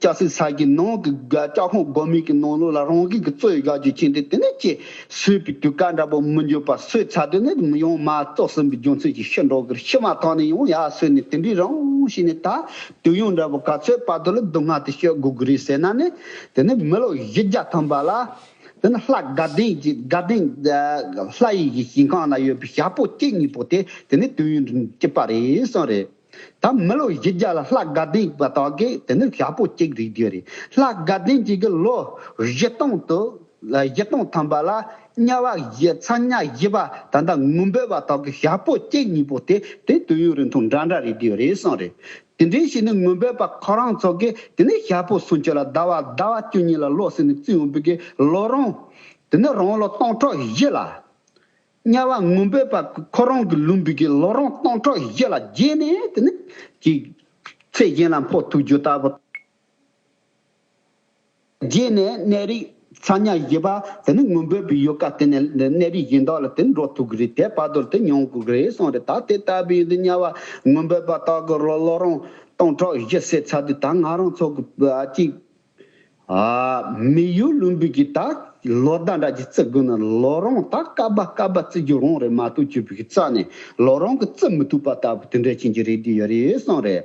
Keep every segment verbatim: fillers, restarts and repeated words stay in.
ལྕགས་སྲེག་ས་གི་ནང་གི་ལྕགས་ཁང་སྒོར་མོའི་གི་ནང་ལོགས་ལ་རང་གི་གི་རྩོད་ཡག་རྒྱུ་ཅན་དེ་དེ་ནས་ཀྱི་སོས་པའི་དུས་སྐབས་འདྲ་པོ་མི་འགྱུར་བ་སོས་ཚར་དུས་ནས་ཡང་མ་རྩོག་ཟིན་པའི་རྒྱུ་མཚན་གྱིས་ཤི་འགྲོ་གི་རེད། ཤི་མ་ཐག་ནས་ཡང་ཡར་སོས་ནས་དེ་འདྲའི་རང་བྱས་ནས་ད་དུས་ཡུན་འདྲ་པོ་ག་ཚོད་བར་དུ་ལ་སྡུག་བསྔལ་དེ་སྤྱོད་དགོས་ཀྱི་རེད་ཟེར་ན་ནི། དེ་ནས་མི་ལོ་བཞི་བརྒྱ་ཐམ་པ་ལ་དེ་ནས་ལྷ་དགའ་ལྡན་གྱི་དགའ་ལྡན་ལྷ་ཡི་གི་ཞིང་ཁམས་ན་ཡོད་པའི་ཞག་པོ་གཅིག་གཉིས་པོ་དེ་དེ་ནས་དུས་ཡུན་གཅིག་པ་རེད་གསུངས་རེད། ད་མི་ལོ་བཞི་བརྒྱ་ལ་ལྷ་དགའ་ལྡན་པ་དག་གིས་དེ་ནི་ཞག་པོ་གཅིག་རེད་རྒྱུ་རེད། ལྷ་དགའ་ལྡན་གྱི་གི་ལོ་བཞི་སྟོང་དུ་བཞི་སྟོང་ཐམ་པ་ལ་དམྱལ་བ་བཞི་ཚ་དམྱལ་བཞི་པ་ད་ལྟ་ངུ་འབོད་པ་དག་གི་ཞག་པོ་གཅིག་གཉིས་པོ་དེ་དེ་དུས་ཡུན་རིང་ཐུང་འདྲ་འདྲ་རེད་རྒྱུ་རེད་གསུངས་རེད། དེ་འདྲའི་ཞིག་ནི་ངུ་འབོད་པ་ཁོ་རང་ཚོ་གིས་དེ་ནི་ཞག་པོ་སུམ་ཅུ་ལ་ཟླ་བ་ཟླ་བ་བཅུ་གཉིས་ལ་ལོ་ཟེར་ནས་བརྩི་ཡོང་བའི་གི་ལོ་རིང་དེ་ནི་རང་ལོ་སྟོང་ཕྲག་བཞི་ལ། དམྱལ་བ་ངུ་འབོད་པ་ཁོ་རང་གི་ལུང་པའི་གི་ལོ་རིང་སྟོང་ཕྲག་བཞི་ལ་རྗེས་ནས་དེ་ནི་ཅིག་ཚེ་གཞན་ལ་འཕོ་ཐུབ་རྒྱུ་ལྟ་བུ། རྗེས་ནས་གནས་རིགས་ཚ་དམྱལ་བཞི་པ་དེ་ནི་ངུ་འབོད་པའི་ཡུལ་ཀ་དེ་ནས་གནས་རིགས་གཞན་དག་ལ་དེ་འགྲོ་ཐུབ་ཀྱི་རེད། དེ་བར་དུ་དེ་མྱོང་དགོས་ཀྱི་རེད་གསུངས་རེད། ད་དེ་ལྟ་བུའི་དེ་དམྱལ་བ་ངུ་འབོད་པ་དག་གི་ལོ་ལོ་རིང་སྟོང་ཕྲག་བཞི་ཟེར་ཚར་དུས་ད་ང་རང་ཚོ་གི་ཅིག་ཨ། མི་ཡུལ་ལུང་པའི་གི་ད་ལོ་ཟླ་འདྲ་གྱི་བརྩི་དགོས་ན་ལོ་རིང་ད་སྐབས་པ་སྐབས་པ་བརྩི་རྒྱུ་རང་རེད་མ་གཏོགས་བཅུ་པའི་གི་རྩ་ནས་ལོ་རིང་གི་བརྩི་མི་ཐུབ་པ་ལྟ་བུ་དེ་འདྲ་ཅན་གྱི་རེད་དེ་ཡོད་རེད་གསུངས་རེད།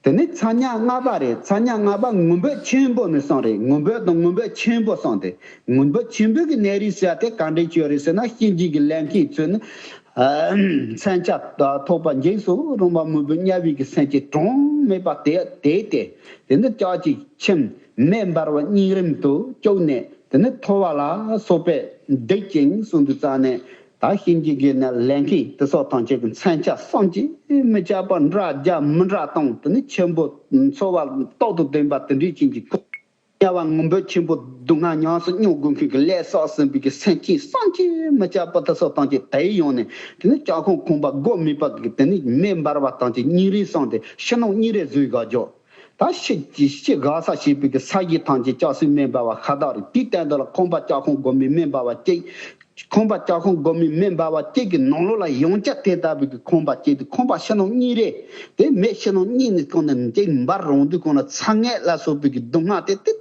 དེ་ནས་ཚ་དམྱལ་ལྔ་པ་རེད། ཚ་དམྱལ་ལྔ་པ་ངུ་འབོད་ཆེན་པོ་ནས་གསུངས་རེད། ངུ་འབོད་དང་ངུ་འབོད་ཆེན་པོ་གསུངས་ཏེ་ངུ་འབོད་ཆེན་པོའི་གི་གནས་རིགས་ཟེར་ཡ་དེ་ག་འདྲས་ཅིག་ཡོད་རེད་ཟེར་ན་གཤིན་རྗེ་གི་ལས་མཁན་ཚོས་ནི། མཚོན་ཆ་ཐོགས་པ་འཇིགས་སུ་རུང་བ་མང་པོས་དམྱལ་བའི་གི་སེམས་ཅན་གྲངས་མེད་པ་དེ་དེ་སྟེ། དེ་ནི་ལྕགས་ཀྱི་ཁྱིམ་མེ་འབར་བ་སྙིང་རིམ་དུ་བཅུག་ནས་དེ་ནི་ཐོ་བ་ལ་སོགས་པས་བརྡེག་ཅིང་གསུངས་དུས་ཙ་ནས་ད་གཤིན་རྗེ་གི་ནི་ལས་མཁན་དེ་སོགས་ཐམས་ཅད་ཀྱི་མཚོན་ཆ་བསམ་གྱིས་མི་ཁྱབ་པ་འདྲ་རྒྱ་མི་འདྲ་དང་དེ་ནི་ཆེན་པོ་འཚོ་བ་རྟག་ཏུ་ལྡན་པ་དེ་འདྲའི་ཅན་གྱི་དམྱལ་བ་ངུ་འབོད་ཆེན་པོ་སྡུག་བསྔལ་ཉམས་སུ་མྱོང་དགོས་མཁན་གྱི་ལས་བསགས་ཟིན་པའི་གི་སེམས་ཅན་བསམ་གྱིས་མི་ཁྱབ་པ་དེ་ཚོ་ཐམས་ཅད་དེ་ཡོང་ནས་དེ་ནི་ལྕགས་ཁང་ཁང་པ་སྒོ་མེད་པ་གི་དེ་ནི་མེ་འབར་བ་ཐམས་ཅད་སྙིང་རེ་སངས་ཏེ་ཕྱི་ནང་གཉིས་རེ་བཟོས་དགའ་འཇོག་ད་ཕྱི་ཕྱི་དགའ་ས་བྱེད་པའི་གི་ས་གཞི་ཐམས་ཅད་ལྕགས་སྲེག་མེ་འབར་བ་ཤ་སྟག་རེད། དེའི་སྟེང་དུ་ལ་ཁང་པ་ལྕགས་ཁང་སྒོ་མེ་མེ་འབར་བ་གཅིག་ཁང་པ་ལྕགས་ཁང་སྒོ་མེ་མེ་འབར་བ་གཅིག་གི་ནང་ལོགས་ལ་ཡང་བསྐྱར་དེ་ལྟ་བུའི་གི་ཁང་པ་གཅིག་དེ་ཁང་པ་ཕྱི་ནང་གཉིས་རེ། དེ་མེ་ཕྱི་ནང་གཉིས་ནས་གང་ནས་གཅིག་འབར་རུང་དུས་གང་ལ་ཚ་ངད་ལ་སོགས་པའི་གི་སྡུག་བསྔལ་དེ་དེ་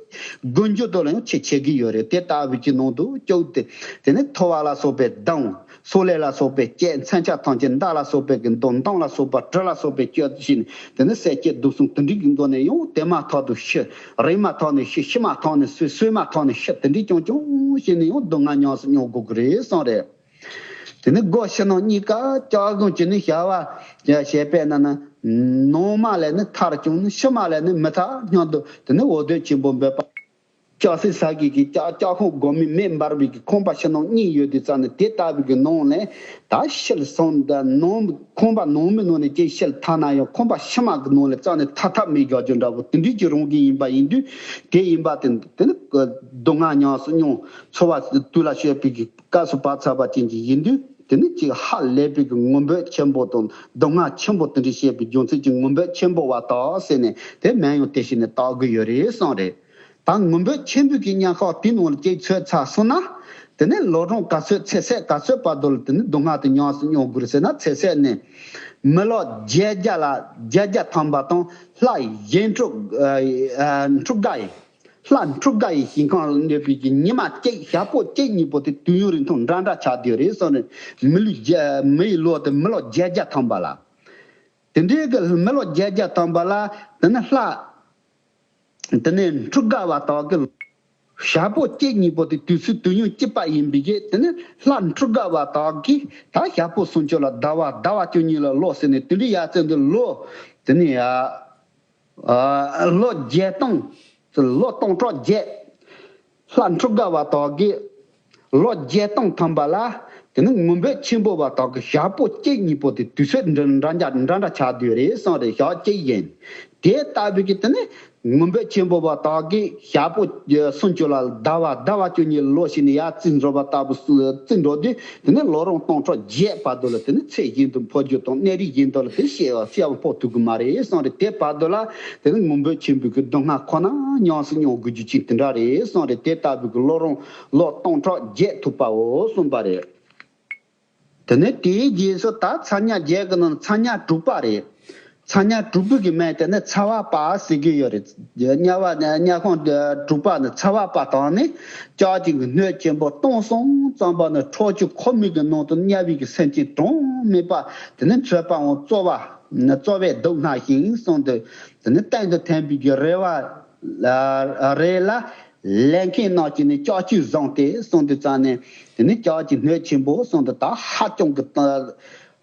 དགུན་རྒྱུ་དོ་ལ་ཡང་ཆེ་ཆེ་གི་ཡོད་རེད། དེ་ལྟ་བུའི་གི་ནང་དུ་བཅུག་སྟེ་དེ་ནས་ཐོ་བ་ལ་སོགས་པའི་མདངས་སོག་ལེ་ལ་སོགས་པའི་སྐྱེད་མཚོན་ཆ་ཐམས་ཅད་མདའ་ལ་སོགས་པའི་གི་མདོ་མདངས་ལ་སོགས་པ་གྲི་ལ་སོགས་པའི་སྐྱོད་བཞིན་དེ་ནས་བསད་རྐྱེན་སྡུག་གསུམ་དེ་འདྲའི་གི་མདོ་ནས་ཡང་དེ་མ་ཐག་ཏུ་ཤི། རེག་མ་ཐག་ནས་ཤི། ཤི་མ་ཐག་ནས་གསོད། གསོད་མ་ཐག་ནས་ཤི། དེ་འདྲའི་རྐྱང་རྐྱང་བྱས་ནས་ཡང་སྡུག་བསྔལ་ཉམས་སུ་མྱོང་དགོས་ཀྱི་རེད་གསུངས་རེད། དེ་ནི་སྒོ་ཕྱི་ནང་གཉིས་ཀ་ལྕགས་སྒང་གཅིག་ནི་བྱ་བ་བྱས་པས་ན་ནི་ནང་མ་ལས་ནི་ཐར་བྱུང་ནི་ཕྱི་མ་ལས་ནི་མི་ཐར་སྙམ་དུ་དེ་ནི་འོ་དོད་ཆེན་པོ་འབོད་པ། ལྕགས་སྲེག་ས་གི་གི་ལྕགས་ལྕགས་ཁང་སྒོ་མེ་མེ་འབར་བའི་གི་ཁང་པ་ཕྱི་ནང་གཉིས་ཡོད་དུས་ཙ་ནི་དེ་ལྟ་བུའི་གི་ནང་ནས་ད་ཤི་སོང་ད་ནང་ཁང་པ་ནང་མི་ནང་ནས་ཅིག་ཤི་ཐར་ན་ཡང་ཁང་པ་ཕྱི་མ་གི་ནང་ལས་རྩ་ནས་ཐར་ཐབས་མེད་རྒྱུ་འདྲ་བོ་དེ་འདྲའི་གི་རང་བཞིན་ཡིན་པ་ཡིན་དུས་དེ་ཡིན་པ་དེ་དེ་ནི་སྡུག་བསྔལ་ཉམས་སུ་མྱོང་འཚོ་བ་དུས་ལ་སྤྱོད་པའི་གི་སྐབས་སུ་བབས་ཚར་བ་ཅན་གྱི་ཡིན་དུས་དེ་ནི་ཅིག་ཧ་ལས་པའི་གི་ངུ་འབོད་ཆེན་པོ་དང་སྡུག་བསྔལ་ཆེན་པོ་དེ་འདྲ་བཤད་པའི་རྒྱུ་མཚན་གྱི་ངུ་འབོད་ཆེན་པོ་བ་དག་ཟེར་ནས་དེ་མིང་ཡང་དེ་བཞིན་ནས་བཏགས་ཀྱི་ཡོད་རེད་གསུངས་རེད། ད་ངུ་འབོད་ཆེན་པོའི་གི་མཉམ་ཤོག་དེའི་ནང་ལ་ཅིག་ཚོད་ཚར་སོང་ན། དེ་ནས་ལོ་གྲངས་ག་ཚོད་ཚེ་ཚད་ག་ཚོད་བར་དུ་ལ་དེ་ནི་སྡུག་བསྔལ་དེ་ཉམས་སུ་མྱོང་དགོས་རེད་ཟེར་ན་ཚེ་ཚད་ནི། མི་ལོ་བརྒྱད་བརྒྱ་ལ་བརྒྱད་བརྒྱ་ཐམ་པ་དང་ལྷ་གཞན་འཁྲུག་ཨ་ཨ་འཁྲུག་དགའ་ཡི། ལྷ་འཁྲུག་དགའ་ཡི་ཞིང་ཁམས་ལ་གནས་པའི་གི་ཉི་མ་གཅིག་ཞག་པོ་གཅིག་གཉིས་པོ་དེ་དུས་ཡུན་རིང་ཐུང་འདྲ་འདྲ་ཆགས་བསྡད་རེད་གསུངས་ནས་མི་ལུས་བརྒྱ་མི་ཡི་ལོ་དེ་མི་ལོ་བརྒྱད་བརྒྱ་ཐམ་པ་ལ། དེ་འདྲའི་གི་མི་ལོ་བརྒྱད་བརྒྱ་ཐམ་པ་ལ་དེ་ནི་ལྷ། དེ་ནས་འཁྲུག་དགའ་བ་དག་གི་ཞག་པོ་གཅིག་གཉིས་པོ་དེ་དུས་ཚོད་དུས་ཡུན་གཅིག་པ་ཡིན་པའི་གི་དེ་ནས་ལྷ་འཁྲུག་དགའ་བ་དག་གིས་ད་ཞག་པོ་སུམ་ཅུ་ལ་ཟླ་བ་ཟླ་བ་བཅུ་གཉིས་ལ་ལོ་ཟེར་ནས་དེ་འདྲའི་ཡ་ཚན་དུ་ལོ་དེ་ནས་ཡ་ལོ་བརྒྱད་སྟོང་ལོ་སྟོང་ཕྲག་བརྒྱད། ལྷ་འཁྲུག་དགའ་བ་དག་གིས་ལོ་བརྒྱད་སྟོང་ཐམ་པ་ལ་དེ་ནི་ངུ་འབོད་ཆེན་པོ་བ་དག་གི་ཞག་པོ་གཅིག་གཉིས་པོ་དེ་དུས་ཚོད་འདྲ་འདྲ་འདྲ་འདྲ་ཆགས་བསྡད་རེད་གསུངས་རེད། ཞག་གཅིག་ཡིན། དེ་ལྟ་བུའི་གི་དེ་ནི་ངུ་འབོད་ཆེན་པོ་བ་དག་གིས་ཞག་པོ་སུམ་ཅུ་ལ་ཟླ་བ་ཟླ་བ་བཅུ་གཉིས་ལོ་ཞིག་ནས་ཡར་རྩིས་འགྲོ་བ་ལྟ་བུ་རྩིས་འགྲོ་དུས་དེ་ནི་ལོ་རིང་སྟོང་ཕྲག་བརྒྱད་བར་དུ་ལ་དེ་ནི་ཚེ་གཞན་དུ་འཕོ་རྒྱུ་དང་གནས་རིགས་གཞན་དུ་ལ་དེ་ཤེས་པ་ཤེས་པ་འཕོ་ཐུབ་ཀྱི་མ་རེད་གསུངས་རེད། དེ་བར་དུ་ལ་དེ་ནི་ངུ་འབོད་ཆེན་པོའི་གི་སྡུག་བསྔལ་ཁོ་ན་ཉམས་སུ་མྱོང་དགོས་རྒྱུ་ཅིག་དེ་འདྲ་རེད་གསུངས་རེད། དེ་ལྟ་བུའི་གི་ལོ་རིང་ལོ་སྟོང་ཕྲག་བརྒྱད་ཐུབ་པའོ་གསུངས་པ་རེད། དེ་ནས་དེའི་རྗེས་སུ་ད་ཚ་དམྱལ་བརྒྱད་ཀྱི་ནང་ཚ་དམྱལ་དྲུག་པ་རེད། ཚ་དམྱལ་དྲུག་པོ་གི་མིང་དེ་ནི་ཚ་བ་པ་ཟེར་གྱི་ཡོད་རེད། དམྱལ་བ་དམྱལ་ཁམས་དྲུག་པ་ནི་ཚ་བ་པ་དང་ནི་ལྕགས་ཀྱི་སྣོད་ཆེན་པོ་སྟོང་གསུམ་ཙམ་པ་ནི་ཁྲོ་ཆུ་ཁོལ་མེད་ཀྱི་ནང་དུ་དམྱལ་བའི་གི་སེམས་ཅན་གྲངས་མེད་པ་དེ་ནི་འཚོད་པའང་རྩོལ་བ་རྩོལ་བས་སྡུག་བསྔལ་ཞིང་གསུངས་ཏེ། དེ་ནི་སྟེང་དུ་ཐིམ་པའི་གི་རེ་བ་རེ་ལ་ལས་མཁན་རྣམས་ཀྱིས་ནི་ལྕགས་ཀྱུས་བཟུང་སྟེ་གསུངས་དུས་ཙང་ནས། དེ་ནི་ལྕགས་ཀྱི་སྣོད་ཆེན་པོ་གསུངས་ཏེ། ད་ཧ་ཅང་གི་ད་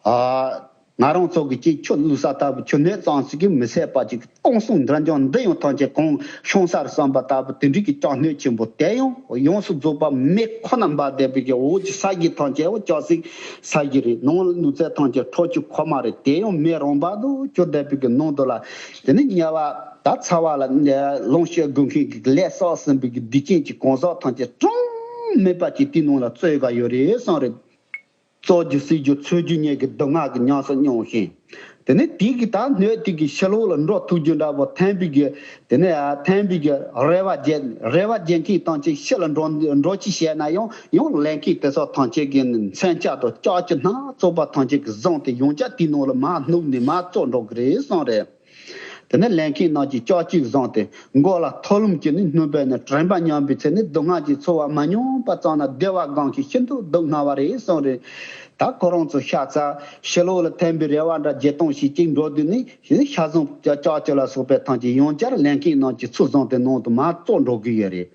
ཨ་ང་རང་ཚོ་གི་ཅིག་ཆུ་བླུགས་ས་ལྟ་བུ། ཆུ་སྣོད་ཙམ་ཞིག་གིས་མི་ཚད་པ་ཅིག་སྟོང་གསུམ་འདྲ་འཇོག་འདི་ཡང་ཐམས་ཅད་གང་བྱུང་སར་བསམ་པ་ལྟ་བུ། དེ་འདྲའི་གི་ལྕགས་སྣོད་ཆེན་པོ་དེ་ཡང་ཡོངས་སུ་རྫོགས་པ་མེ་ཁོ་ན་འབར་བསྡད་པའི་གི་འོག་གི་ས་གཞི་ཐམས་ཅད་འོ་ལྕགས་སྲེག་ས་གཞི་རེད། ནང་ལ་ནུས་རྩལ་ཐམས་ཅད་ཁྲོ་ཆུ་ཁོལ་མ་རེད། དེ་ཡང་མེ་རང་འབར་དུ་གྱུར་བསྡད་པའི་གི་ནང་དུ་ལ། དེ་ནི་དམྱལ་བ་ད་ཚ་བ་ལ་ལོངས་སྤྱོད་དགོས་མཁན་གྱི་ལས་བསགས་ཟིན་པའི་གི་སྡིག་ཅན་གྱི་གང་ཟག་ཐམས་ཅད་གྲངས་མེད་པ་ཅིག་དེའི་ནང་ལ་རྩོད་ག་ཡོད་རེད་གསུངས་རེད། རྩོད་རྒྱུ་བསད་རྒྱུ་འཚོལ་རྒྱུ་གཉིས་ཀྱི་སྡུག་བསྔལ་གྱི་ཉམས་སུ་མྱོང་ཞིང་། དེ་ནས་དེའི་གི་ད་སྣོད་དེ་གི་ཕྱི་ལོགས་ལ་འགྲོ་ཐུབ་རྒྱུ་འདྲ་པོ་ཐིམ་པའི་གི། དེ་ནས་ཐིམ་པའི་གི་རེ་བ་བརྗེད་རེ་བ་བརྗེད་མཁན་ཐམས་ཅད་ཕྱི་ལ་འགྲོ་འགྲོ་ཅི་བྱས་ན་ཡང་ཡང་ལས་མཁན་དེ་ཚོ་ཐམས་ཅད་གི་མཚོན་ཆ་དང་ལྕགས་ཀྱུ་སྣ་ཚོགས་པ་ཐམས་ཅད་གི་བཟུང་སྟེ་ཡང་བསྐྱར་དེའི་ནང་ལ་མར་བསྣུབས་ནས་མར་རྩོད་འགྲོ་གི་རེད་གསུངས་རེད། དེ་ནས་ལས་མཁན་རྣམས་ཀྱིས་ལྕགས་ཀྱུས་བཟུང་སྟེ་མགོ་ལ་ཐོ་ལུམ་གྱིས་ནི་བསྣུན་པས་ནི། དྲན་པ་ཉམས་པའི་ཚེ་ནི་སྡུག་བསྔལ་གྱི་ཚོར་བ་མ་མྱོང་པ་ཙམ་ན་བདེ་བ་སྒོམ་ཞིང་ཤིན་ཏུ་སྡུག་བསྔལ་བ་རེད་གསུངས་རེད། ད་ཁོ་རང་ཚོ་ཤ་ཚ་ཕྱི་ལོགས་ལ་ཐིམ་པའི་རེ་བ་འདྲ་བརྗེད་སྟངས་ཤིག་ཅིག་འགྲོ་དུས་ནི་ཤ་ཟུམ་ལྕགས་ཀྱུ་ལ་སོགས་པའི་ཐམས་ཅད་ཡང་བསྐྱར་ལས་མཁན་རྣམས་ཀྱིས་ཚུར་བཟུང་སྟེ་ནང་དུ་མར་བཙོག་འགྲོ་གི་ཡོད་རེད།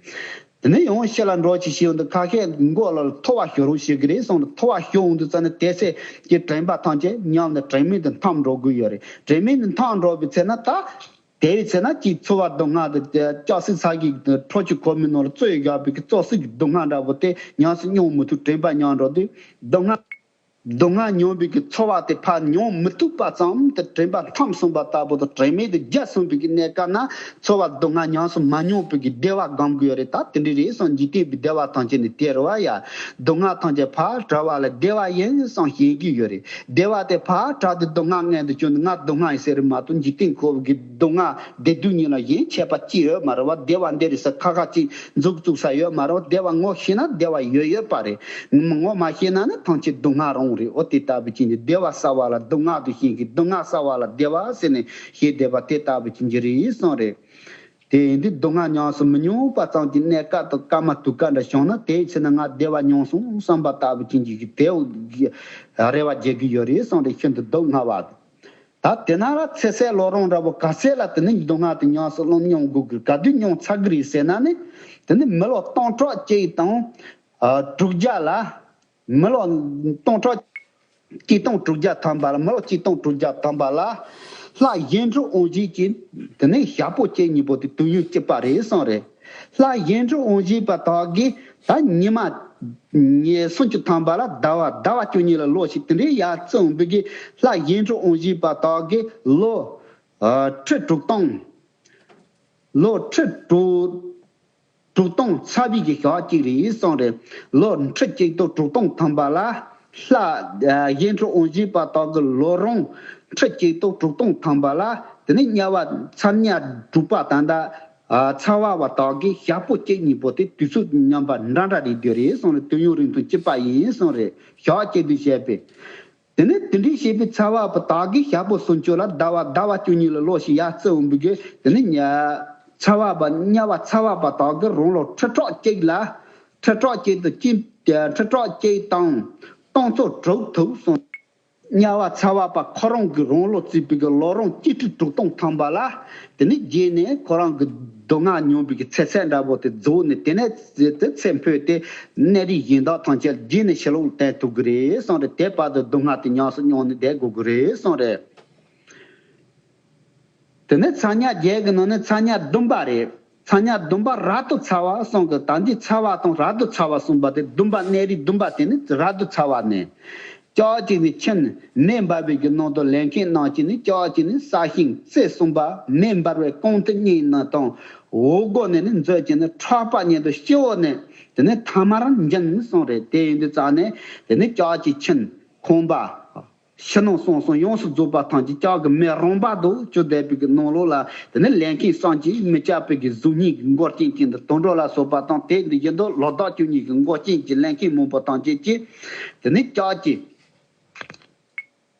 དེ་ནས་ཡང་ཕྱི་ལ་འགྲོ་ཅིག་ཞིག་འདུག་ཁ་ཤས་མགོ་ལ་ཐོ་བ་ཞོ་རུ་ཞིག་གི་རེད་གསུངས་ནས། ཐོ་བ་ཞོ་འོང་དུས་ཙམ་ནས་དེ་ཚེ་ཀྱི་དྲན་པ་ཐམས་ཅད་ཉམས་ནས་དྲན་མེད་དུ་འཐམ་འགྲོ་གི་ཡོད་རེད། དྲན་མེད་དུ་འཐམ་འགྲོ་བའི་ཚེ་ན་ད། དེ་བས་ཚེ་ན་ཅིག་ཚོར་བ་སྡུག་བསྔལ་དང་ལྕགས་སྲེག་ས་གཞིའི་ཁྲོ་ཆུ་ཁོལ་མའི་ནང་ལ་རྩོད་བཞག་པའི་གི་ལྕགས་སྲེག་གི་སྡུག་བསྔལ་འདྲ་པོ་དེ་ཉམས་སུ་མྱོང་མི་ཐུབ། དྲན་པ་ཉམས་འགྲོ་དུས་སྡུག་བསྔལ། སྡུག་བསྔལ་མྱོང་བའི་གི་ཚོར་བ་དེ་ཕར་མྱོང་མི་ཐུབ་པ་ཙམ་དུ་དྲན་པ་འཐམ་སོང་བ་ལྟ་བུ་དང་། དྲན་མེད་དུ་བརྒྱལ་སོང་བའི་གི་གནས་སྐབས་ན་ཚོར་བ་སྡུག་བསྔལ་ཉམས་སུ་མ་མྱོང་བའི་གི་བདེ་བ་སྒོམ་གི་ཡོད་རེད། ད་དེ་འདྲ་རེད་གསུངས། འཇིག་རྟེན་པའི་བདེ་བ་ཐམས་ཅད་ནི་དེ་རེད་བ་ཡ། སྡུག་བསྔལ་ཐམས་ཅད་ཕར་བྲལ་བ་ལ་བདེ་བ་ཡིན་བསམ་ཞེན་གྱི་ཡོད་རེད། བདེ་བ་དེ་ཕར་བྲལ་ཏེ་སྡུག་བསྔལ་མངོན་དུ་གྱུར་ནས་ང་སྡུག་བསྔལ་ཡིན་ཟེར་རེད་མ་གཏོགས། འཇིག་རྟེན་འཁོར་བའི་གི་སྡུག་བསྔལ་བདེ་སྡུག་གཉིས་ལ་ཡིན་ཁྱད་པར་ཅི་ཡོད་མ་རེད་བ། བདེ་བ་འདི་རེད་ཟེར་ཁ་ཁ་ཅིག་མཛུབ་བཙུགས་ས་ཡོད་མ་རེད་བ། བདེ་བ་ངོ་ཤེས་ན་བདེ་བ་ཡོད་ཡོད་པ་རེད། ངོ་མ་ཤེས་ན་ནི་ཐམས་ཅད་སྡུག་བསྔལ་རང་རེད། འོ་དེ་ལྟ་བུ་ཅིག་ནི་བདེ་བ་གསལ་བ་ལ་སྡུག་བསྔལ་དུ་ཞེན་གྱི། སྡུག་བསྔལ་གསལ་བ་ལ་བདེ་བ་ཟེར་ནས་ཞེས་བསྡད་པ་དེ་ལྟ་བུ་ཅིག་གི་རེད་གསུངས་རེད། དེ་ཡིན་དུས་སྡུག་བསྔལ་ཉམས་སུ་མི་མྱོང་བ་ཙམ་གྱི་གནས་སྐབས་དང་སྐར་མ་དུས་སྐབས་འདྲ་བྱུང་ན། དེའི་ཚེ་ན་ང་བདེ་བ་མྱོང་སོང་བསམ་པ་ལྟ་བུ་ཅན་གྱི་དེའུ་རེ་བ་བརྗེད་ཀྱི་ཡོད་རེད་གསུངས་ཏེ་ཤིན་ཏུ་སྡུག་བསྔལ་བ། ད་དེ་ན་ར་ཚེ་ཟད་བློ་རུངས་འདྲ་པོ་ག་ཚད་ལ་དེ་ནི་སྡུག་བསྔལ་དེ་ཉམས་སུ་བློ་མྱོང་དགོས་ཀྱི། ག་དུས་མྱོང་ཚར་གི་རེད་ཟེར་ན་ནི། དེ་ནི་མི་ལོ་སྟོང་ཕྲག་གཅིག་དང་དྲུག་བརྒྱ་ལ། མི་ལོ་སྟོང་ཕྲག་གཅིག་སྟོང་དྲུག་བརྒྱ་ཐམ་པ་ལ། མི་ལོ་གཅིག་སྟོང་དྲུག་བརྒྱ་ཐམ་པ་ལ། ལྷ་གཞན་འཕྲུལ་དབང་བྱེད་ཀྱི་དེ་ནས་ཞག་པོ་གཅིག་གཉིས་པོ་དེ་དུས་ཡུན་གཅིག་པ་རེད་གསུངས་རེད། ལྷ་གཞན་འཕྲུལ་དབང་བྱེད་པ་དག་གིས་ད་ཉི་མ་ཉི་སུམ་ཅུ་ཐམ་པ་ལ་ཟླ་བ་ཟླ་བ་བཅུ་གཉིས་ལ་ལོ་ཞིག་དེ་འདྲའི་ཡར་བརྩི་འོང་བའི་གི་ལྷ་གཞན་འཕྲུལ་དབང་བྱེད་པ་དག་གིས་ལོ་ཁྲི་དྲུག་སྟོང་། ལོ་ཁྲི་དྲུག་དྲུག་སྟོང་ཚ་བའི་གི་ཞག་གཅིག་རེད་གསུངས་རེད། ལོ་ཁྲི་གཅིག་སྟོང་དྲུག་སྟོང་ཐམ་པ་ལ་ལྷ་གཞན་འཕྲུལ་དབང་བྱེད་པ་དག་གི་ལོ་རུང་ཁྲི་གཅིག་སྟོང་དྲུག་སྟོང་ཐམ་པ་ལ། དེ་ནས་དམྱལ་བ་ཚ་དམྱལ་དྲུག་པ་དང་ད་ཚ་བ་བ་དག་གི་ཞག་པོ་གཅིག་གཉིས་པོ་དེ་དུས་ཚོད་མཉམ་པ་འདྲ་འདྲ་རེད་འདོད་རེད་གསུངས་རེད། དུས་ཡུན་རིང་ཐུང་གཅིག་པ་ཡིན་གསུངས་རེད། ཞག་གཅིག་ཏུ་བཤད་པས། དེ་ནས་དེ་འདྲའི་བྱས་པའི་ཚ་བ་པ་དག་གིས་ཞག་པོ་སུམ་ཅུ་ལ་ཟླ་བ་ཟླ་བ་བཅུ་གཉིས་ལ་ལོ་ཞིག་ཡར་བརྩི་འོང་བའི་གི་དེ་ནས་ཉ་ཚ་བ་པ་དམྱལ་བ་ཚ་བ་པ་དག་གིས་རང་ལོ་ཁྲི་ཕྲག་གཅིག་ལ་ཁྲི་ཕྲག་གཅིག་ཏུ་ཅི་ཁྲི་ཕྲག་གཅིག་དང་སྟོང་ཚོ་དྲུག་ཐུབ་སོང་། དམྱལ་བ་ཚ་བ་པ་ཁོ་རང་གི་རང་ལོ་བརྩིས་པའི་གི་ལོ་རུང་གཅིག་ཁྲི་དྲུག་སྟོང་ཐམ་པ་ལ། དེ་ནས་རྗེས་ནས་ཁོ་རང་གི་སྡུག་བསྔལ་མྱོང་བའི་གི་ཚེ་ཚད་འདྲ་པོ་དེ་རྫོགས་ནས། དེ་ནས་དེ་ཚེ་འཕོས་ཏེ་གནས་རིས་གཞན་དག་ཐམས་ཅད་རྗེས་ནས་ཕྱི་ལོགས་བསྟན་ཐུབ་ཀྱི་རེད་གསུངས་རེད། དེ་བར་དུ་སྡུག་བསྔལ་དེ་ཉམས་སུ་མྱོང་ནས་བསྡད་དགོས་ཀྱི་རེད་གསུངས་རེད། དེ་ནས་ཚ་དམྱལ་བརྒྱད་ཀྱི་ནང་ནས་ཚ་དམྱལ་བདུན་པ་རེད། ཚ་དམྱལ་བདུན་པ་རབ་ཏུ་ཚ་བ་གསུངས་ཀྱི། ད་འདི་ཚ་བ་དང་རབ་ཏུ་ཚ་བ་གསུངས་པ་དེ་བདུན་པ། གནས་རིས་བདུན་པ་དེ་ནི་རབ་ཏུ་ཚ་བ་ནས། ལྕགས་ཀྱུ་ནི་ཆུ་ནི་མེ་འབར་བའི་གི་ནང་དུ་ལས་མཁན་རྣམས་ཀྱིས་ནི་ལྕགས་ཀྱུ་ནི་ས་ཞིང་རྩེ་གསུམ་པ། མེ་འབར་བའི་རྐང་མཐིལ་གཉིས་ནི་དང་འོག་སྒོ་ནས་ནི་མཛོད་ཀྱི་ནི་ཕྲག་པ་ཉིད་དུ་སྤྱི་བོ་ནས་དེ་ནི་ཐ་མར་འབྱིན་གསུངས་རེད། དེ་ཡིན་དུས་ཙང་ནས་དེ་ནི་ལྕགས་ཀྱུ་ཆུ་ཁང་པ། ཕྱི་ནང་གསང་གསུམ་ཡོངས་སུ་རྫོགས་པ་ཐམས་ཅད་ལྕགས་ཀྱི་མེ་རང་འབར་དུ་གྱུར་བསྡད་པའི་གི་ནང་ལོགས་ལ། དེ་ནས་ལས་མཁན་བསམ་གྱིས་མི་ཁྱབ་པའི་གི་གཟུགས་བརྙན་གྱི་མགོ་རྐྱེན་གྱི་འདི་དུད་འགྲོ་ལ་སོགས་པ་དང་། དེ་འདི་བཞིན་དུ་ལོ་ཟླ་བཅུ་གཉིས་ཀྱི་མགོ་རྐྱེན་གྱི་ལས་མཁན་མང་པོ་ཐམས་ཅད་ཀྱིས་དེ་ནས་ལྕགས་ཀྱུ་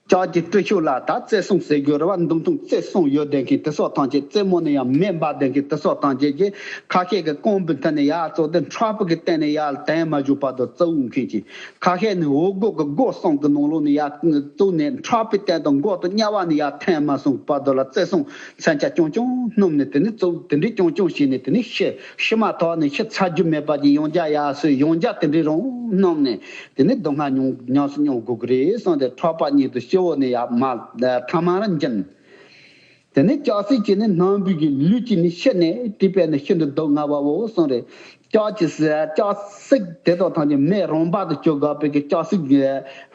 ལྕགས་ཀྱི་སྤྲི་ཤོག་ལ་ད་རྩེ་གསུམ་ཟེར་དགོས་རེད་བ། མདུང་ཐུང་རྩེ་གསུམ་ཡོད་བསྡད་མཁན་དེ་ཚོ་ཐམས་ཅད། རྩེ་མོ་ནས་ཡར་མེ་འབར་བསྡད་མཁན་དེ་ཚོ་ཐམས་ཅད་ཀྱིས་ཁ་ཤས་ཀྱིས་རྐང་པའི་མཐིལ་ནས་ཡར་བཙུགས་ཏེ་མཁྲེགས་པོ་གི་སྟེང་ནས་ཡར་འཐེན་མ་བཞུགས་བར་དུ་བཙུགས་མཁན་གྱི། ཁ་ཤས་ནི་འོག་སྒོ་གི་སྒོ་གསུམ་གྱི་ནང་ལོགས་ནས་ཡར་བཙུགས་ནས་མཁྲེགས་པོའི་སྟེང་དང་མགོ་དང་དམྱལ་བ་ནས་ཡར་འཐེན་མ་སོང་བར་དུ་ལ་རྩེ་གསུམ་མཚོན་ཆ་རྐྱང་རྐྱང་བསྣམས་ནས། དེ་ནི་བཙུགས། དེ་འདྲའི་རྐྱང་རྐྱང་བྱས་ནས། དེ་ནི་ཤི་ཤི་མ་ཐག་ནས་ཤི་ཚར་རྒྱུ་མེད་པ་གྱི་ཡང་བསྐྱར་ཡར་སོས། ཡང་བསྐྱར་དེ་འདྲའི་རང་བསྣམས་ནས། དེ་ནས་སྡུག་བསྔལ་མྱོང་ཉམས་སུ་མྱོང་དགོས་ཀྱི་རེད་བསམ་སྟེ། མཁྲེགས་པོ་གཉིས་དང་སྤྱི་བོ་ནས་ཡར་མར་ཐ་མར་འབྱིན། དེ་ནས་ལྕགས་སྲེག་གིས་ནི་སྣམ་བུ་གི་ལུས་ཀྱིས་ནི་ཤི་ནས་དེ་བས་ནི་ཤིན་ཏུ་སྡུག་བསྔལ་བའོ་གསུངས་རེད། ལྕགས་ཀྱི་ལྕགས་སྲེག་དེ་དག་ཐམས་ཅད་མེ་རང་འབར་དུ་གྱུར་དགོས་པའི་གི་ལྕགས་སྲེག་གི་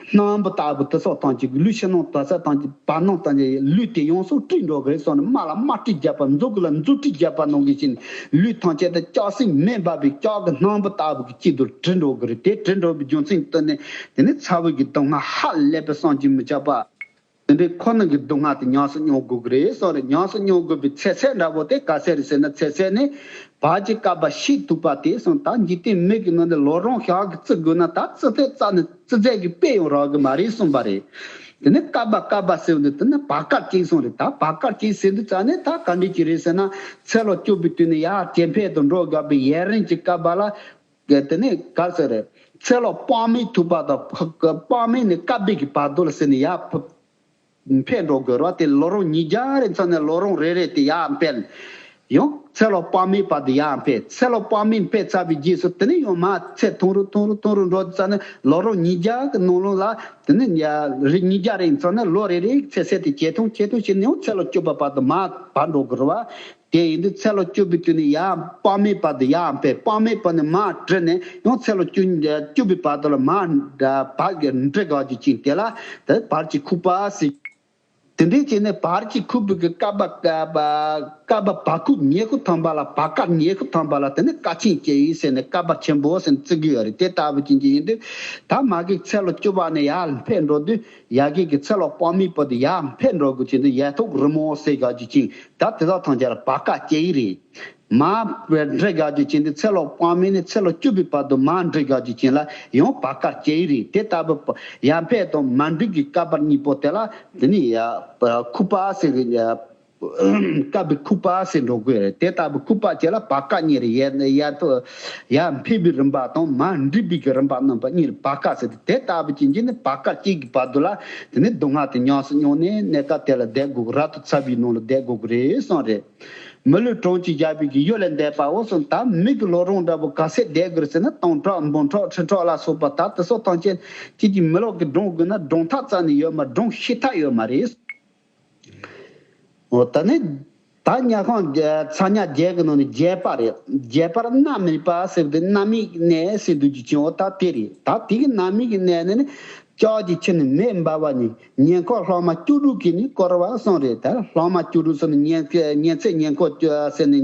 སྣམ་བུ་ལྟ་བུ་དེ་ཚོ་ཐམས་ཅད་ཀྱི་ལུས་ཕྱི་ནང་དོ་ཚད་ཐམས་ཅད་བར་སྣང་ཐམས་ཅད་ལུས་དེ་ཡོངས་སུ་དཀྲིས་འགྲོ་གི་རེད་གསུངས་ནས། རྨ་ལ་རྨ་དཀྲིས་བརྒྱབ་པ། མཛུབ་གུ་ལ་མཛུབ་དཀྲིས་བརྒྱབ་པ་ནང་བཞིན་ལུས་ཐམས་ཅད་དེ་ལྕགས་སྲེག་མེ་འབར་བའི་ལྕགས་ཀྱི་སྣམ་བུ་ལྟ་བུ་གི་དཀྲིས་དུ་དཀྲིས་འགྲོ་གི་རེད། དེ་དཀྲིས་འགྲོ་བའི་རྒྱུ་མཚན་དེ་ནི། དེ་ནི་ཚ་བའི་གི་སྡུག་བསྔལ་ཧ་ལས་པའི་བསམ་གྱིས་མི་ཁྱབ་པ། དེ་འདྲའི་ཁོ་ན་གི་སྡུག་བསྔལ་དེ་ཉམས་སུ་མྱོང་དགོས་ཀྱི་རེད་གསུངས་རེད། ཉམས་སུ་མྱོང་དགོས་པའི་ཚེ་ཚད་འདྲ་པོ་དེ་ག་ཚད་རེད་ཟེར་ན། ཚེ་ཚད་ནི་བར་གྱི་བསྐལ་པ་བཞི་ཐུབ་པ་དེ་གསུངས། ད་འཇིག་རྟེན་མི་གི་ནང་ནས་ལོ་རིམ་ཞག་གི་བརྩི་དགོས་ན། ད་བརྩི་ཚད་རྩ་ནས་བརྩི་ཚད་ཀྱི་དཔེ་ཡང་རག་གི་མ་རེད་གསུངས་པ་རེད། དེ་ནི་བསྐལ་པ་བསྐལ་པ་ཟེར་བ་འདི་དེ་ནི་བར་སྐབས་གཅིག་གསུངས་རེད། ད་བར་སྐབས་གཅིག་ཟེར་དུས་ཙ་ནས་ད་ག་འདྲ་ཅིག་རེད་ཟེར་ན། ཚེ་ལོ་བཅུ་པའི་དུས་ནས་ཡར་ཇེ་འཕེལ་དུ་འགྲོ་དགོས་པའི་ཡུན་རིང་གི་བསྐལ་པ་ལ། དེ་ནས་ག་ཟེར་རེད། ཚེ་ལོ་དཔག་མེད་ཐུབ་པ་དང་། དཔག་མེད་ནས་བསྐལ་པའི་གི་བར་དོ་ལ་ཟེར་ནས་ཡར་འཕེལ་འགྲོ་དགོས་རེད་བ། དེ་ལོ་རིམ་ཉིས་བརྒྱ་རེ་མཚོན་ནས་ལོ་རིམ་རེ་རེ་དེ་ཡར་འཕེལ། ཡང་ཚེ་ལོ་དཔག་མེད་བར་དུ་ཡར་འཕེལ། ཚེ་ལོ་དཔག་མེད་འཕེལ་ཚར་བའི་རྗེས་སུ་དེ་ནས་ཡང་མར་ཚད་ཐུང་རུ་ཐུང་རུ་ཐུང་རུ་འགྲོ་ཙ་ནས། ལོ་རིམ་ཉིས་བརྒྱ་གི་ནང་ལོགས་ལ་དེ་ནས་ཉ་རེ་ཉིས་བརྒྱ་རེ་མཚོན་ནས་ལོ་རེ་རེའི་ཚེ་ཚད་དེ་ཇེ་ཐུང་ཇེ་ཐུང་བྱས་ནས་ཡང་ཚེ་ལོ་བཅུ་པ་བར་དུ་མར་བར་འགྲོ་དགོས་རེད་བ། དེ་ཡིན་དུས་ཚེ་ལོ་བཅུ་པའི་དུས་ནས་ཡར་དཔག་མེད་བར་དུ་ཡར་འཕེལ། དཔག་མེད་བར་ནས་མར་བྲི་ནས་ཡང་ཚེ་ལོ་བཅུ་བཅུ་པའི་བར་དུ་ལ་མར་བར་གྱི་འབྲི་དགོས་རྒྱུ་ཅིག་དེ་ལ་དེ་བར་གྱི་ཁུག་པ་ཟེར། དེ་འདྲའི་བྱས་ནས་བར་གྱི་ཁུག་པའི་གི་བསྐལ་པ་བསྐལ་པ་བསྐལ་པ་བར་ཁུག་ཉེ་ཁུག་ཐམ་པ་ལ། བར་སྐབས་ཉེ་ཁུག་ཐམ་པ་ལ་དེ་ནི་བསྐལ་ཆེན་བཅུ་ཡིས་ཟེར་ནས། བསྐལ་པ་ཆེན་པོ་ཟེར་ནས་བརྩི་གི་ཡོད་རེད། དེ་ལྟ་བུ་ཅན་གྱི་ཡིན་དུས། ད་མ་གི་ཚེ་ལོ་བཅུ་པ་ནས་ཡར་འཕེལ་འགྲོ་དུས། ཡ་གི་གི་ཚེ་ལོ་དཔག་མེད་བར་དུ་ཡར་འཕེལ་འགྲོ་དགོས་ཀྱི་འདུག་ཡ་ཐོག་རི་མོ་ཟེར་དགོས་ཀྱི་ཅིང་། ད་དེ་དག་ཐམས་ཅད་ལ་བར་སྐབས་བཅུ་ཡི་རེད། མར་འབྲི་དགོས་ཀྱི་ཅིང་། འདི་ཚེ་ལོ་དཔག་མེད་ནས་ཚེ་ལོ་བཅུ་པའི་བར་དུ་མར་འབྲི་དགོས་ཀྱི་ཅིང་ལ་ཡང་བར་སྐབས་བཅུ་ཡི་རེད། དེ་ལྟ་བུ་ཡར་འཕེལ་དང་མར་འབྲི་གི་བསྐལ་པ་གཉིས་པོ་དེ་ལ་དེ་ནི་ཡ་ཁུག་པ་ཟེར་གི། བསྐལ་པའི་ཁུག་པ་ཟེར་འགྲོ་དགོས་རེད། དེ་ལྟ་བུ་ཁུག་པ་བཅས་ལ་བར་སྐབས་གཉིས་རེད། ཡ་ཡ་ཐོག་ཡར་འཕེལ་བའི་རིམ་པ་དང་མར་འབྲི་བའི་གི་རིམ་པ་རྣམ་པ་གཉིས་རེད། བར་སྐབས་ཟེར་ཏེ། དེ་ལྟ་བུ་ཅན་གྱི་ནི་བར་སྐབས་གཅིག་གི་བར་དུ་ལ་དེ་ནི་སྡུག་བསྔལ་དེ་ཉམས་སུ་མྱོང་ནས་གནས་སྐབས་དེ་ལ་བསྡད་དགོས། རབ་ཏུ་ཚ་བའི་ནང་ལ་བསྡད་དགོས་ཀྱི་རེད་གསུངས་རེད། མི་ལུས་གྲོང་ཁྱེར་བཞག་པའི་གི་ཡུལ་ལས་འདས་པའོ་གསུངས། ད་མི་གི་ལོ་རིམ་འདྲ་པོ་ག་ཚད་བསྡད་དགོས་རེད་ཟེར་ན། སྟོང་ཕྲག་འབུམ་ཕྲག་ཁྲི་ཕྲག་ལ་སོགས་པ་ད་དེ་ཚོ་ཐམས་ཅད་ཅིག་གི་མི་ལོ་གི་སྒྲུང་དགོས་ན་སྒྲུང་ཐག་རྩ་ནས་ཡོད་མ། སྒྲུང་ཤེས་ཐབས་ཡོད་མ་རེད། འོ་ད་ནི་ད་དམྱལ་ཁམས་ཚ་དམྱལ་བརྒྱད་ཀྱི་ནང་ནས་བརྒྱད་པ་རེད། བརྒྱད་པར་མནར་མེད་པ་ཟེར་བ་དེ་མནར་མེད་ཀྱི་གནས་ཟེར་འདུག་རྒྱུ་ཅིག་འོ་ད་དེ་རེད། ད་དེ་གི་མནར་མེད་ཀྱི་གནས་ནི་ནི། ལྕགས་ཀྱི་ཆུ་ནི་མེ་འབར་བ་ནི། ཉེ་འཁོར་ལྷག་མ་བཅུ་དྲུག་གིས་ནི་བསྐོར་བ་གསུངས་རེད། ད་ལྷག་མ་བཅུ་དྲུག་ཟེར་ནི་ཉེ་ཉེ་ཚེ་ཉེ་འཁོར་ཟེར་ནི་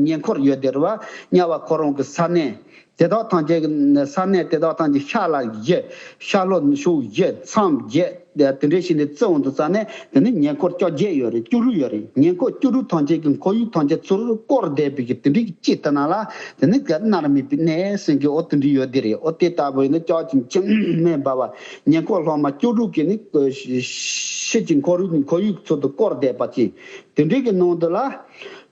ཉེ་འཁོར་ཡོད་དེ་རེད་བ། དམྱལ་བ་ཁོ་རང་གི་ས་གནས་དེ་དག་ཐམས་ཅད་ཀྱི་ས་གནས་དེ་དག་ཐམས་ཅད་ཤར་ལ་བཞི། ཤར་ལྷོ་ཕྱོགས་བཞི། མཚམས་བརྒྱད། དེ་འདྲ་བྱས་ནས་བརྩི་འོང་དུས་ཙ་ནས་དེ་ནི་ཉེ་འཁོར་བཅོ་བརྒྱད་ཡོད་རེད། བཅུ་དྲུག་ཡོད་རེད། ཉེ་འཁོར་བཅུ་དྲུག་ཐམས་ཅད་ཀྱི་ཁོར་ཡུག་ཐམས་ཅད་ཚུར་བསྐོར་བསྡད་པའི་གི་དེ་འདྲའི་གི་དཀྱིལ་དེ་ན་ལ་དེ་ནི་ག་མནར་མེད་པའི་གནས་ཟེར་གི་འོ་དེ་འདྲ་ཡོད་དེ་རེད། འོ་དེ་ལྟ་བུ་ཡིན་ན་ལྕགས་ཀྱི་ཆུ་མེ་འབར་བ། ཉེ་འཁོར་ལྷག་མ་བཅུ་དྲུག་གིས་ནི་ཕྱི་གི་ཁོར་ཡུག་ཁོར་ཡུག་ཚུལ་དུ་བསྐོར་བསྡད་པ་ཅིག་དེ་འདྲའི་གི་ནང་དུ་ལ།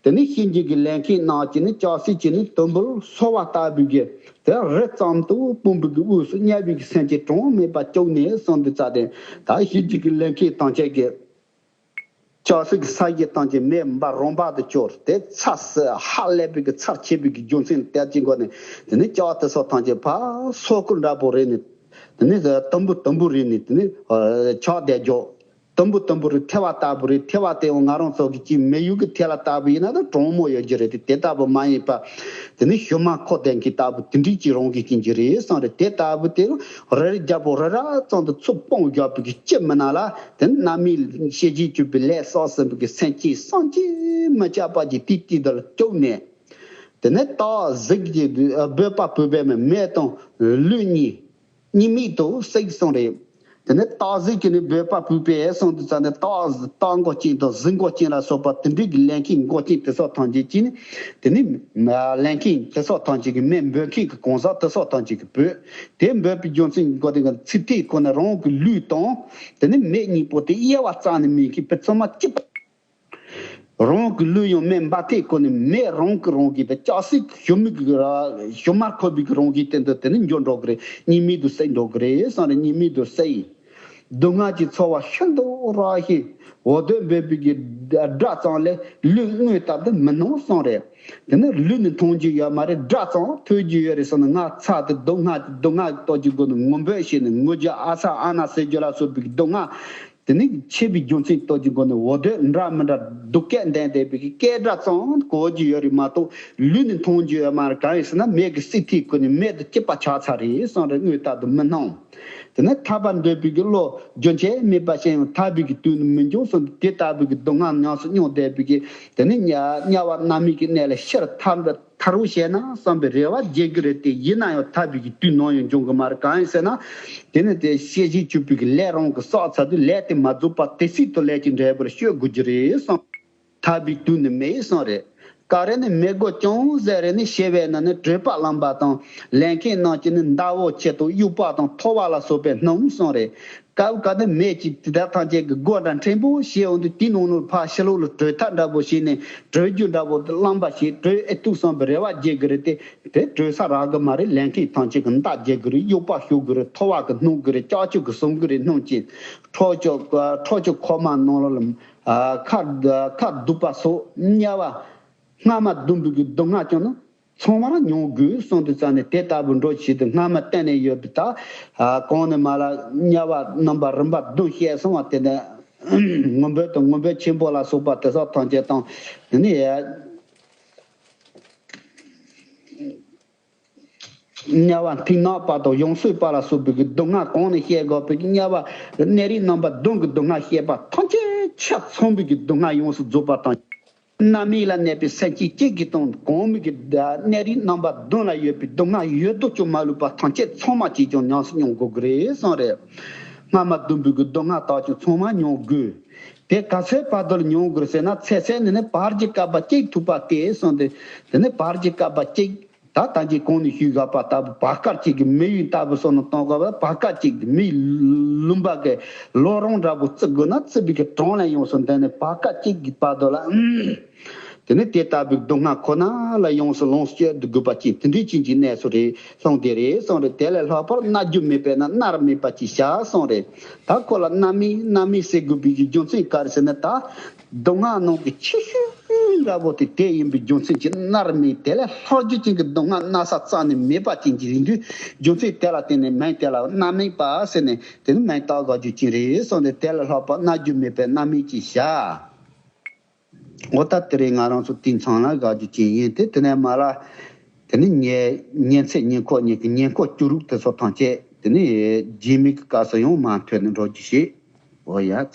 དེ་ནི་གཤིན་རྗེ་གི་ལས་མཁན་རྣམས་ཀྱིས་ནི་ལྕགས་སྲེག་གིས་ནི་དུམ་བུར་གསོལ་བ་ལྟ་བུའི་གི་དེ་རི་ཙམ་དུ་བུམ་པའི་གི་དབུས་སུ་དམྱལ་བའི་གི་སེམས་ཅན་གྲངས་མེད་པ་བཅུག་ནས་གསུངས་འདུག་ཙ་དེ། ད་གཤིན་རྗེ་གི་ལས་མཁན་ཐམས་ཅད་ཀྱིས་ལྕགས་སྲེག་གི་ས་གཞི་ཐམས་ཅད་མེ་འབར་རང་འབར་དུ་གྱུར་ཏེ། ཚ་ཧ་ལས་པའི་གི་ཚབས་ཆེ་བའི་གི་རྒྱུ་མཚན་དེ་ཅིག་གོ་ནས་དེ་ནི་ལྕགས་དེ་ཚོ་ཐམས་ཅད་ཕར་སོ་ཁུར་འདྲ་པོ་རེད་ནས། དེ་ནི་དུམ་བུ་དུམ་བུ་རེད་ནས་དེ་ནི་ཆག་བསྡད་འཇོག་དུམ་བུ་དུམ་བུ་རེད། ཐལ་བ་ལྟ་བུ་རེད། ཐལ་བ་དེ་ཡང་ང་རང་ཚོ་གི་ཅིག་མི་ཡུལ་གི་ཐལ་བ་ལྟ་བུ་ཡིན་ན་ད་གྲང་མོ་ཡོད་རྒྱུ་རེད་དེ། དེ་ལྟ་བུ་མ་ཡིན་པ་དེ་ནི་ཞུ་མ་ཁོ་ལྡན་གི་ལྟ་བུ་དེ་འདྲའི་ཅིག་རང་གི་ཅིག་གི་རེད་བསམ་རེད། དེ་ལྟ་བུ་དེ་རེ་རེ་རྒྱབ་པོ་རེ་རེ་ཙམ་དུ་ཚུར་སྤུངས་རྒྱབ་པའི་གི་སྤྱི་མི་ན་ལ། དེ་ནི་རྣམ་སྨིན་ཤེས་བྱའི་སྤྱོད་པའི་ལས་བསགས་ཟིན་པའི་གི་སེམས་ཅན་བསམ་གྱིས་མི་ཁྱབ་པ་ཅིག་དེའི་དཀྱིལ་དུ་ལ་བཅུག་ནས། དེ་ནས་སྟག་གཟིག་གི་བོད་པ་བོད་པའི་མི་མེ་དང་ལུས་གཉིས་གཉིས་མེད་དུ་བསྲེགས་སོང་རེད། དེ་ནས་སྟག་གཟིག་གི་ནི་འབོད་པ་བུས་པས་གསུངས་དུས་ཙམ་ནས་སྟག་སྟག་མགོ་ཅན་དང་གཟིག་མགོ་ཅན་ལ་སོགས་པ་དེ་འདྲའི་གི་ལས་མཁན་མགོ་ཅན་དེ་སོགས་ཐམས་ཅད་ཀྱིས་ནི་དེ་ནི་ལས་མཁན་དེ་སོགས་ཐམས་ཅད་ཀྱིས་མེ་འབོད་མཁན་གྱི་གང་ཟག་དེ་སོགས་ཐམས་ཅད་ཀྱིས་བོས། དེ་འབོད་པའི་རྒྱུ་མཚན་གྱི་སྐོར་དེ་ག་ཚིག་ཐིག་ཁོ་ན་རང་གི་ལུས་དང་དེ་ནི་མེ་གཉིས་པོ་དེ་དབྱེ་བ་རྩ་ནས་མེད་མཁན་པའི་ཚང་མ་གཅིག་པ། རང་གི་ལུས་ཡང་མེ་འབར་ཐེངས་ཁོ་ནས་མེ་རང་གི་རང་གིས་དེ་ལྕགས་སྲེག་ཞུ་མིག་གི་ར་ཞུ་མར་ཁོ་བའི་གི་རང་གིས་དེ་འདི་དེ་ནི་འགྱུར་འགྲོ་གི་རེད། གཉིས་མེད་དུ་བསྲེག་འགྲོ་གི་རེད་གསུངས་རེད། གཉིས་མེད་དུ་བསྲེག་སྡུག་བསྔལ་གྱི་ཚོར་བ་ཤིན་ཏུ་རགས་ཤིང་འོ་དོད་འབོད་པའི་གི་སྒྲ་ཙམ་ལས་ལུས་དངོས་ལྟ་བུ་མི་སྣང་གསུངས་རེད། དེ་ནི་ལུས་ནི་མཐོང་རྒྱུ་ཡོད་མ་རེད། སྒྲ་ཙམ་ཐོས་རྒྱུ་ཡོད་རེད་གསུངས་ནས་ང་ཚ་དེ་སྡུག་བསྔལ་གྱི་སྡུག་བསྔལ་གྱི་སྟོབས་ཀྱི་སྒོ་ནས་ངུ་འབོད་བྱས་ནས་ངུ་རྒྱུ་ཨ་ཚ་ཨ་ན་ཟེར་རྒྱུ་ལ་སོགས་པའི་སྡུག་བསྔལ། དེ་ནི་ཆེ་བའི་རྒྱུ་མཚན་སྟོབས་ཀྱི་སྒོ་ནས་འོ་དོད་འདྲ་མི་འདྲ་སྡུག་སྐད་འདོན་བསྡད་པའི་སྐད་སྒྲ་ཙམ་གོ་རྒྱུ་ཡོད་རེད་མ་གཏོགས་ལུས་ནི་མཐོང་རྒྱུ་ཡོད་མ་རེད། གང་ཡིན་ཟེར་ན་མེ་གི་སྲེག་ཐིག་ཁོ་ནི་མེ་དང་གཅིག་པ་ཆགས་ཚར་རེད་གསུངས་རེད། དངོས་ལྟ་དུ་མི་སྣང་། དེ་ནི་ཐར་པ་འདོད་པའི་གི་བློ་རྒྱུན་ཆད་མེད་པ་ཞིག་ཡང་ཐར་པའི་གི་དུས་ནི་མི་འབྱུང་གསུངས་ཏེ་དེ་ལྟ་བུའི་གི་སྡུག་བསྔལ་ཉམས་སུ་མྱོང་བསྡད་པའི་གི་དེ་ནི་དམྱལ་བ་མནར་མེད་ཀྱི་གནས་ལ་ཤི་རུ་ཐར་འདྲ། ཐར་བ་བྱས་ན་བསམ་པའི་རེ་བ་རྒྱས་ཀྱི་རེད་དེ། ཡིན་ན་ཡང་ཐར་པའི་གི་དུས་ནམ་ཡང་འབྱུང་གི་མ་རེད། གང་ཡིན་ཟེར་ན། དེ་ནི་དེ་ཤེས་བཞིན་གྱུར་པའི་གི་ལས་རང་གིས་བསགས་ཚར་དུས་ལས་དེ་མ་རྫོགས་པར་དེ་སྲིད་དུ་ལས་ཀྱི་འབྲས་བུར་སྤྱོད་དགོས་ཀྱི་རེད་བསམ། ཐར་པའི་དུས་ནི་མེད་བསམ་རེད། ག་རེ་ནི་མི་དགོས་ཀྱང་ཟེར་རེ་ནི་ཞེས་པས་ན་ནི་བྲོས་པ་ལངས་པ་དང་ལས་མཁན་རྣམས་ཀྱིས་ནི་མདའ་འོག་ཆེ་དང་དབྱུག་པ་དང་ཐོ་བ་ལ་སོགས་པས་སྣང་བསམ་རེད། སྐབས་འགའ་ནི་མེ་གཅིག་དེ་དག་ཐམས་ཅད་ཀྱི་སྒོ་འདྲ་ཕྲན་བུ་ཞིག་འོང་དུས་དེའི་ནང་ལ་ཕར་ཕྱི་ལོགས་ལ་བྲོས་ཐབས་འདྲ་པོ་བྱས་ནས་བྲོས་རྒྱུ་འདྲ་པོ་དེ་བླངས་པ་ཞིག་བྲོས་ཨེ་ཐུབ་བསམ་པའི་རེ་བ་རྒྱས་ཀྱི་རེད་དེ། དེ་བྲོས་ས་རག་གི་མ་རེད། ལས་མཁན་ཐམས་ཅད་ཀྱིས་མདའ་རྒྱག་གི་རེད། དབྱུག་པ་ཞུ་གི་རེད། ཐོ་བ་གིས་སྣང་གི་རེད། ལྕགས་ཀྱུ་གིས་བཟུང་གི་རེད། སྣང་ཅིང་ཁྲོ་ཆུ་ཁྲོ་ཆུ་ཁོག་མ་ནང་ལ་ཁ་ཁ་སྡུག་པ་སོགས་དམྱལ་བ་སྔ་མ་བདུན་པོའི་གི་སྡུག་བསྔལ་ཀྱང་ན། ཚང་མར་མྱོང་དགོས་གསུངས་དུས་ཙམ་ནས་དེ་ལྟ་བུ་འགྲོ་བྱེད་དུ་སྔ་མ་བསྟན་ནས་ཡོད་པའི་ད་གོང་ནས་མར་ལ་དམྱལ་བ་རྣམ་པ་རིམ་པ་བདུན་བཤད་སོང་བ་དེ་ནས་ངུ་འབོད་དང་ངུ་འབོད་ཆེན་པོ་ལ་སོགས་པ་དེ་སོགས་ཐམས་ཅད་དང་དེ་ནས་དམྱལ་བ་མཐིང་ནག་པ་དང་ཡང་སོས་པ་ལ་སོགས་པའི་གི་སྡུག་བསྔལ་གོང་ནས་བཤད་དགོས་པའི་གི་དམྱལ་བ་གནས་རིས་རྣམ་པ་བདུན་གྱི་སྡུག་བསྔལ་བཤད་པ་ཐམས་ཅད་ཆ་ཚང་བའི་གི་སྡུག་བསྔལ་ཡོངས་སུ་རྫོགས་པ་དང་། རྣམ་སྨིན་ལ་གནས་པའི་སེམས་ཅན་གཅིག་གིས་དང་གོང་མའི་གི་གནས་རིས་རྣམ་པ་བདུན་ལ་ཡོད་པའི་སྡུག་བསྔལ་ཡོད་དོ་ཅོག་མ་ལུས་པ་ཐམས་ཅད་ཚང་མ་གཅིག་ཀྱང་ཉམས་སུ་མྱོང་དགོས་ཀྱི་རེད་གསུངས་རེད། སྔ་མ་བདུན་པོའི་གི་སྡུག་བསྔལ་དག་ཀྱང་ཚང་མ་མྱོང་དགོས། དེ་ག་ཚོད་བར་དུ་ལ་མྱོང་དགོས་ཟེར་ན་ཚེ་ཟད་ནས་ནི་བར་གྱི་བསྐལ་པ་གཅིག་ཐུབ་པ་སྟེ་གསུངས་ཏེ། དེ་ནི་བར་གྱི་བསྐལ་པ་གཅིག་ད་ལྟ་ཅིག་གོང་ནས་ཞུས་ཡོད་པ་ལྟ་བུ་བར་སྐབས་གཅིག་གི་མི་ཡུལ་ལྟ་བུ་སོགས་ནང་གཏོང་དགོས་པ་བར་སྐབས་གཅིག་གི་མི་ལུང་པ་གི་ལོ་རིམ་འདྲ་པོ་བརྩི་དགོས་ན་བརྩི་བའི་གི་གྲངས་ལས་ཡོངས་སུ་འདས་ནས་བར་སྐབས་གཅིག་གི་བར་དུ་ལ། དེ་ནི་དེ་ལྟ་བུའི་སྡུག་བསྔལ་ཁོ་ན་ལ་ཡོངས་སུ་ལོངས་སྤྱོད་དགོས་པ་ཅིག་དེ་འདྲའི་ཅན་གྱི་གནས་སུ་རེད་ལྷུང་དེ་རེད་གསུངས་རེད། དེ་ལས་ལྷག་པར་མནར་རྒྱུ་མེད་པས་ན་མནར་མེད་པ་ཅིག་བྱ་གསུངས་རེད། ད་ཁོ་ལ་མནར་མེད་མནར་མེད་ཟེར་དགོས་པའི་གི་རྒྱུ་མཚན་ག་རེ་ཟེར་ན་ད། སྡུག་བསྔལ་ནང་གི་ཆེ་ཤོས་འདྲ་པོ་དེ་དེ་ཡིན་པའི་རྒྱུ་མཚན་གྱིས་མནར་མེད་དེ་ལས་ལྷག་རྒྱུ་ཅན་གྱི་སྡུག་བསྔལ་མནར་ས་རྩ་ནས་མེད་པ་ཅན་གྱི་ཡིན་དུས་རྒྱུ་མཚན་དེ་ལ་བརྟེན་ནས་མིང་དེ་ལ་མནར་མེད་པ་ཟེར་ནས་དེ་ནི་མིང་བཏགས་དགོས་རྒྱུ་ཅན་རེད་གསུངས་ཏེ། དེ་ལས་ལྷག་པར་མནར་རྒྱུ་མེད་པས་མནར་མེད་ཅེས་བྱ། འོ་ད་དེ་རིང་ང་རང་ཚོ་དེང་སང་ལ་དགོས་རྒྱུ་ཅན་ཡིན་ཏེ། དེ་ནས་མར་ལ་དེ་ནི་ཉེ་ཉེ་ཚེ་ཉེ་འཁོར་ཉེ་གི་ཉེ་འཁོར་བཅུ་དྲུག་དེ་ཚོ་ཐམས་ཅད་དེ་ནི་རྗེས་མའི་གི་སྐབས་སུ་ཡང་མ་ཐོན་ནས་འགྲོ་རྒྱུ་ཞིག་འོ་ཡ་ཚེ།